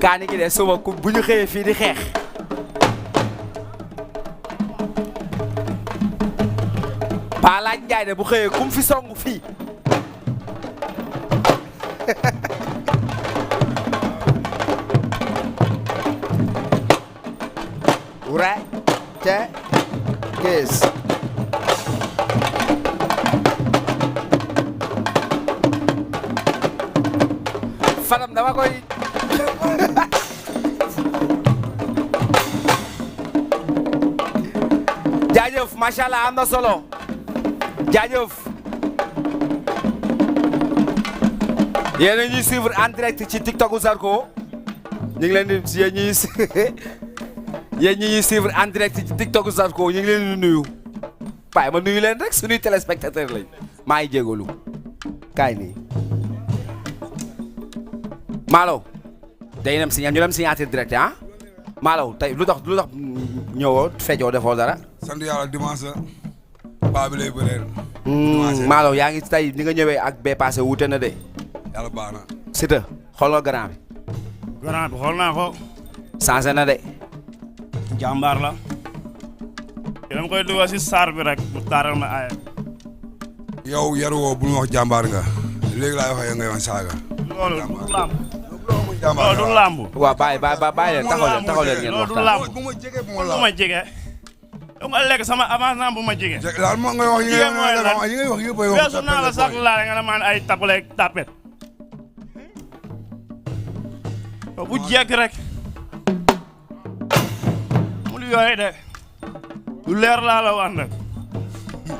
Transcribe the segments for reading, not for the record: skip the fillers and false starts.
kaani gi de suba bu ñu xëyee fii di xeex Paa Laaj Njaay de bu xëyee kum fi song fii wura te gis Fadam dama koy jaajëf macha allah am na solo jaajëf yéen a ñuy suivre en direct ci TikTok Zarko ñu ngi leen di yéen ñuy suivre en direct ci TikTok Zarko ñu ngi leen di nuyu waaye ma nuyu leen rek suñuy téléspectateur lañ maa ngi jégalu kaay nii Malo day dem si ñu dem signature direct ah Malo tey lu tax ñëwoo fejoo defoo dara. sant yàlla dimanche la baa bi lay bëreel. Malo yaa ngi tey ni nga ñëwee ak bee passé wuute na de. yàlla baax na. Siteu xool nga grand bi. grand bi xool naa ko. changé na de. jàmbaar la. dama koy dugal si saar bi rek mu taaral ma aaya. yow yaruwoo bu ñu wax jàmbaar nga léegi laay wax yow ngay wax saaga. loolu du lamb. jàmbaar loolu du lamb. waaw bàyyi leen taxaw leen ngeen waxtaan. lamb bu ma jege bu ma bu la. ma jege. yow nga lekk sama avancement bu ma jege. laal moo ngay wax yi ngay wax yëpp ay wax. weesu naa la sax laale nga ne maan ay tapale tapet. bu jekk rek. mul yooyu de. lu leer laa la wax nag.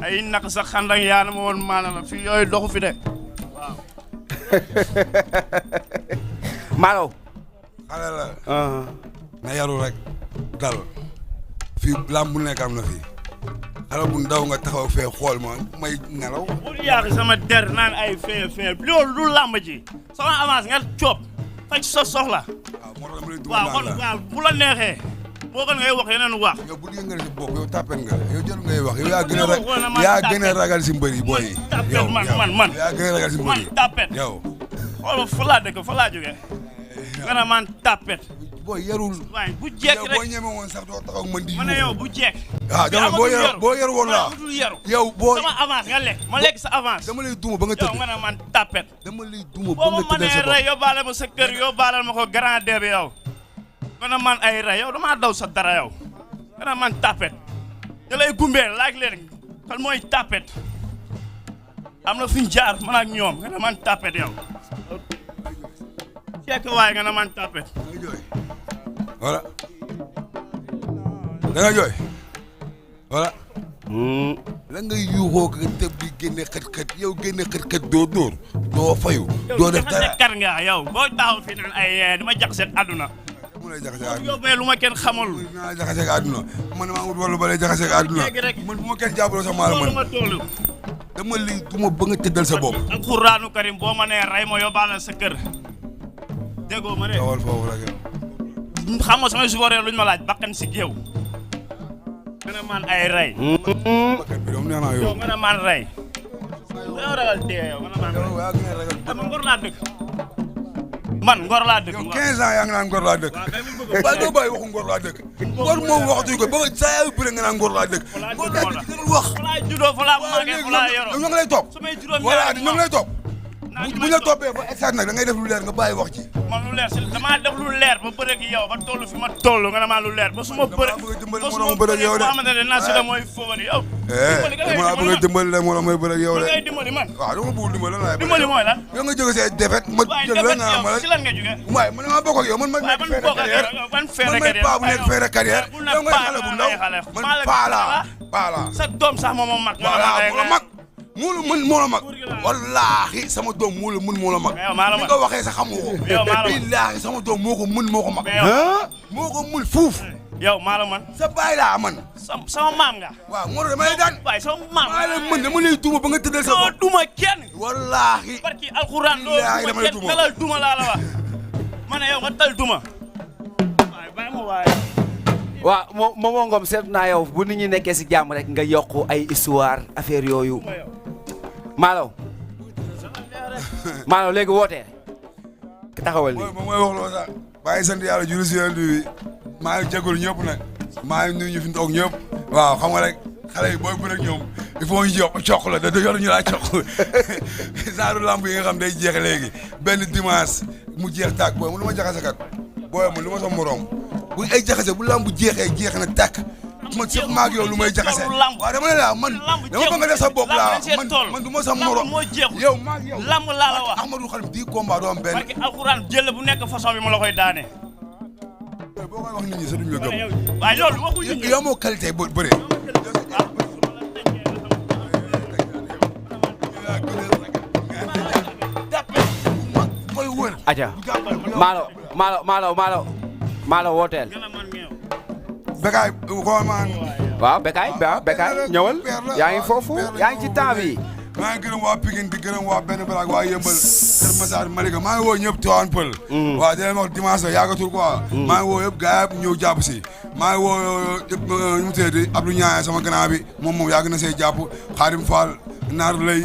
ay nak sa xandang yaa na ma woon maana la fii yooyu doxu fi de. waaw. Malo. xale la. na yaru rek dal. fii lamb bu nekk am na fii. xale bu ndaw nga taxaw fee xool ma may nelaw. bu yàq sama der naan ay fee loolu du lamb ji. sama avance nga coob. faj sa soxla. waaw moo tax dama lay dugal waaw kon waaw bu la neexee. boo ko ngay wax yeneen wax. yow bu dee nga ne si bopp yow tàppen nga yow jarul ngay wax yow yaa gën a ragal si mbër yi booy yi. yow man yaa gën a ragal si mbër yi man tapet. yow. xool fa laa dëkk fa laa jógee. nga ne man tapet. booy yarul. waaye bu jekk yow rek boo ñeme woon sax doo taxaw mën di. ma ne yow bu jekk. ah dama boo yaru woon laa. yow boo sama avance nga lekk ma lekk sa avance. dama lay duma ba nga tëdd. yow nga ne man tapet. dama lay duma ba boo nga ma tëddee sa mënee bopp. rey yóbbaale ma sa kër yóbbaale ma ko grand bi yow. nga ne man ay rey yow damaa daw sa dara yow. nga ne man tapet. da lay gumbee laaj leen kan mooy tapet. am na fi ñu jaar man ak ñoom nga ne man tapet yow. jekk waaye nga ne man tapet. da nga jooy. voilà. da nga jooy. voilà. la ngay yuuxoo ko tëb di génne xët-xët yow génne xët-xët doo dóor doo fayu. doo def dara kar nga yow boo taxaw fi naan ay dama jaxase àdduna. mu lay jaxase àdduna yóbbee lu ma kenn xamul. naa jaxase àdduna man maa wut wala ba lay jaxase àdduna man bu ma kenn jàppaloo sax maa la loolu man ma toll. dama lii duma ba nga tëddal sa bopp. alxuraanu karim boo ma nee rey ma yóbbaale sa kër. déggoo ma de. tawal foofu rek yow. xam nga samay supporter luñ ma laaj bakkan si géew. nga ne man ay rey. bakkan bi doom neex naa yow. yow nga ne man rey. yow ragal dee yow nga ne man rey. yow yaa gën a ragal. dama ngor laa dëkk. man ngor laa dëkk. yow 15 ans yaa ngi naan ngor laa dëkk. waaye doo bàyyi waxu ngor laa dëkk. ngor moom waxatuñ ko ba nga saa yaa bëre nga naan ngor laa dëkk. ngor laa dëkk gënul wax. fa laa juddoo fa laa màggee fa laa yoroo. ñoo ngi lay topp. samay juróom voilà ñoo ngi lay topp. naa bu ñu la toppee ba exact nag da ngay def lu leer nga bàyyi wax ci. man lu leer si damaa def lu leer ba bëre ak yow ba toll fi ma toll nga ne maa lu leer ba su ma bëre bëgg a dimbali ba su moo ma bëre ak yow de. boo xamante ne naa si la mooy foofu yow. dama bëgg a dimbali la moo la may bëre ak yow de. ngay dimbali man. waaw dama bëgg dimbali lan laay bëre. dimbali mooy lan. yow nga jóge see defet ma waaye jël la nga yow ma si lan nga jógee. waaye man maa bokk ak yow man ma waaye nekk man fee bokk ak carrière yow man fee man rek may paa bu nekk fee carrière yow ngay xale bu ndaw man paa laa sa doom sax moom moo mag. voilà moo la mag moo la mën moo la mag wallaahi sama doom moo la mën moo la mag yow maa la mag ni nga waxee sax xamoo ko yow maa la mag billaahi sama doom moo ko mën moo ko mag moo ko mën fuuf yow maa la man sa baay laa man sama maam nga. waaw moo tax damay daan waaye sama maam maa la mën dama lay duma ba nga tëddal sa doo bopp duma kenn. wallaahi barki alxuraan doo billaahi dama lay kenn duma dalal duma laa la wax. ma ne yow nga tal duma. waaye bàyyi ma waaye. waaw Momo Ngom seet naa yow bu nit ñi nekkee si jàmm rek nga yokk ay histoire affaire yooyu Malo Malo léegi wootee taxawal nii moom mooy wax loo sax maa ngi sant yàlla julli si yéen bi maa ngi jégalu ñëpp nag maa ngi nuyu ñu fi toog ñëpp waaw xam nga rek xale yi booy bëre ak ñoom il faut ñu jox la da yor ñu laa jox genre lamb yi nga xam day jeex léegi benn dimanche mu jeex tàkk booy mu lu ma jaxase kat booy mu lu ma sa morom bu ay jaxase bu lamb jeexee jeex na tàkk man sax maa ak yow lu may jaxase waaw dama ne la man dama bëgg nga def sa bopp laa man du ma sa morom yow maa ak yow lamb laa la wax Ahmadou Khadim 10 combat doo am benn barke alxuraan jël bu nekk façon bi ma la koy daane boo koy wax nit ñi sa duñ la gëm waaye loolu waxuñu nit ñi yow moo qualité bëre koy wër aja maalo wooteel Bécaye ko man waaw Bécaye ñëwal yaa ngi foofu yaa ngi ci temps bi maa ngi gërëm waa Pikine di gërëm waa Benn Baraak waa Yëmbal Kër Massar Malika maa ngi woo ñëpp Tivaouane Peulh waaw di leen wax dimanche la yàggatul quoi maa ngi woo yëpp gars yëpp ñëw jàpp si maa ngi woo ñu mu tuddati Abdou Niang sama grand bi moom yàgg na see jàpp Khadim Fall Naar Lay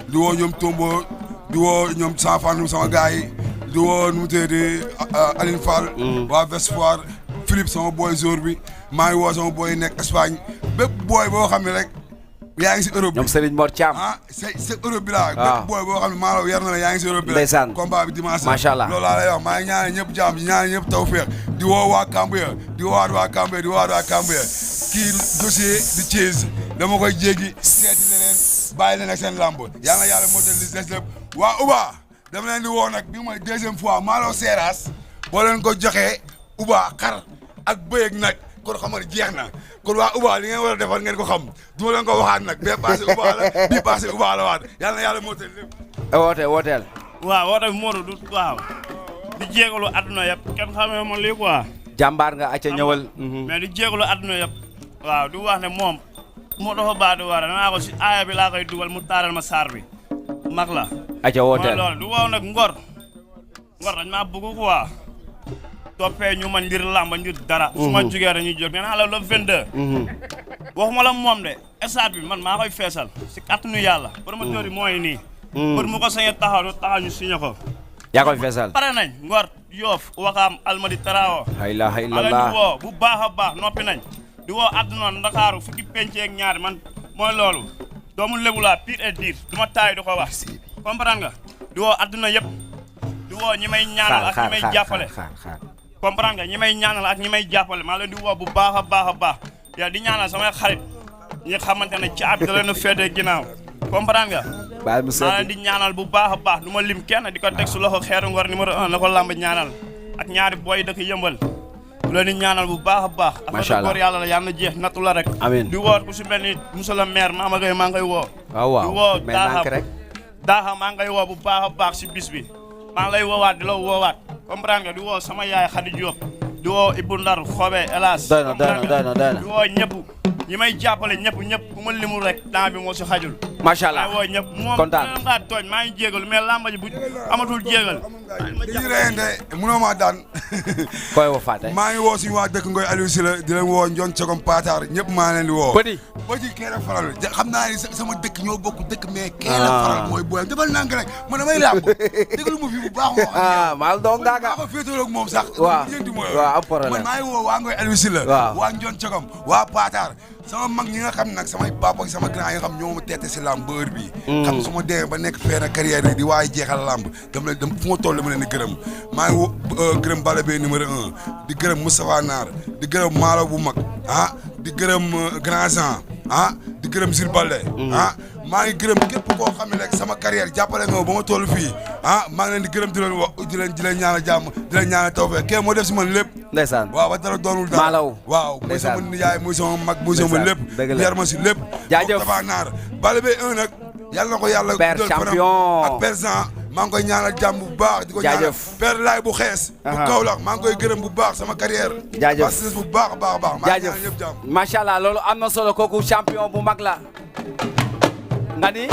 di woo ñoom Tombo di woo ñoom Sanfane sama gars yi di woo nu mu tuddati Aline Fall waa Vespoir Philippe sama boy jour bi maa ngi woo sama boy nekk Espagne bépp boy boo xam ne rek yaa ngi si Europe bi ñoom Serigne Mor Thiam c'est Europe bi laa bépp boy boo xam ne maa la yar na la yaa ngi si Europe bi la ndeysaan combat bi dimanche macha allah loolu laa lay wax maa ngi ñaanal ñëpp jàmm ñaanal ñëpp tawfeex di woo waa Cambuya di woowaat waa Cambuya di woowaat waa Cambuya kii dossier di Thiès dama koy jéggi seeti leneen bàyyi leen ak seen lamb yàlla na yàlla moo tax li des lépp waa Uba dama leen di woo nag bi mooy deuxième fois Malo Seras boo leen ko joxee Uba xar ak bëy ak nag kon xam nga jeex na kon waa Uba li ngeen war a defal ngeen ko xam du ma leen ko waxaat nag bee passé Uba la bii passé Uba la waat yàlla na yàlla moo tax lépp wooteel waaw woote bi Modou du waaw di jégalu àdduna yëpp kenn xamee ma lii quoi jàmbaar nga acca ñëwal mais di jégalu àdduna yëpp waaw di wax ne moom moo dafa baax di war danaa ko si aaya bi laa koy dugal mu taaral ma saar bi mag la acca wooteel loolu du waaw nag ngor dañ maa bëgg quoi toppee ñu man ngir làmba ngir dara su ma jugee dañuy jóg nee naa la le 22 waxuma la moom de stade bi man maa koy feesal si kàttanu yàlla promoteur yi mooy nii pour mu ko sañee taxaw ñu signé ko yaa koy feesal pare nañ Ngor Yoff Wakaam Almadi Tarawo la ilaha di illallah woo bu baax a baax noppi nañ di woo àdduna Ndakaaru fukki penceeg ñaari man mooy loolu doomu lébu laa pire et dire du ma taay du ko wax comprendre nga di woo àdduna yëpp di woo ñi may ñaanal ak ñi may jàppale comprendre nga ñi may ñaanal ak ñi may jàppale maa leen di woo bu baax a baax a baax yaa di ñaanal samay xarit ñi xamante ne caabi da leen a féetee ginnaaw comprendre nga maa leen di ñaanal bu baax a baax du ma lim kenn di ko teg su loxo Xeeru Ngor numéro 1 la ko lamb ñaanal ak ñaari boy dëkk yëmbal du leen di ñaanal bu baax a baax macha allah góor yàlla la yàlla na jeex nattu la rek amiin di woo ku si mel ni monsieur le maire Mama Gueye maa ngi koy woo waaw di woo mais nank rek daaxa maa ngi koy woo bu baax a baax si bis bi maa ngi lay woowaat di la woowaat comprendre nga di woo sama yaay Khady Diop di woo Ibou Ndar Xobe Elas doy na di woo ñëpp ñi may jàppale ñëpp ku ma limul rek temps bi moo si xajul macha allah woo ñëpp moom kontaan ngaa tooñ maa ngi jégalu mais lamba ji bu amatul jégal dañuy reyante mënoo maa daan koy woo Fate maa ngi woo suñu waa dëkk Ngoy Aliou Sylla di leen woo Ndion Cogom Patar ñëpp maa leen di woo Petit Kéré Faral xam naa ni sama dëkk ñoo bokk dëkk mais Kéré Faral mooy booyam defal nank rek man damay làmb déglu ma fi bu baax maal doo ngaaga maa ko féetaloog moom sax waaw am problème man maa ngi woo waa Ngoy Aliou Sylla waa Ndion Cogom waa Patar sama mag ñi nga xam nag samay papa ak sama grand yi nga xam ñoo ma teete si làmb bër bi xam su ma demee ba nekk feena carrière yi di waaye jeexal làmb dama leen fu ma toll dama leen di gërëm maa ngi gërëm Balla Beye numéro 1 di gërëm Moustapha Naar di gërëm Malo bu mag di gërëm Grand Jean di gërëm Zil Balde maa ngi gërëm képp koo xam ne rek sama carrière jàppale nga ba ma toll fii maa ngi leen di gërëm di leen wax di leen ñaanal jàmm di leen ñaanal tawfeex kee moo def si man lépp ndeysaan waaw ba dara doonul dara Malaw waaw muy sama nijaay muy sama mag muy sama lépp yar ma si lépp jaajëf Moustapha Naar Balla Beye 1 nag yàlla na ko yàlla père champion ak père Jean maa ngi koy ñaanal jàmm bu baax di ko ñaanal père Laay bu xees bu Kaolack maa ngi koy gërëm bu baax sama carrière jaajëf bu baax a baax a baax maa ngi ñaanal ñëpp jàmm macha allah loolu am na solo kooku champion bu mag la nga ni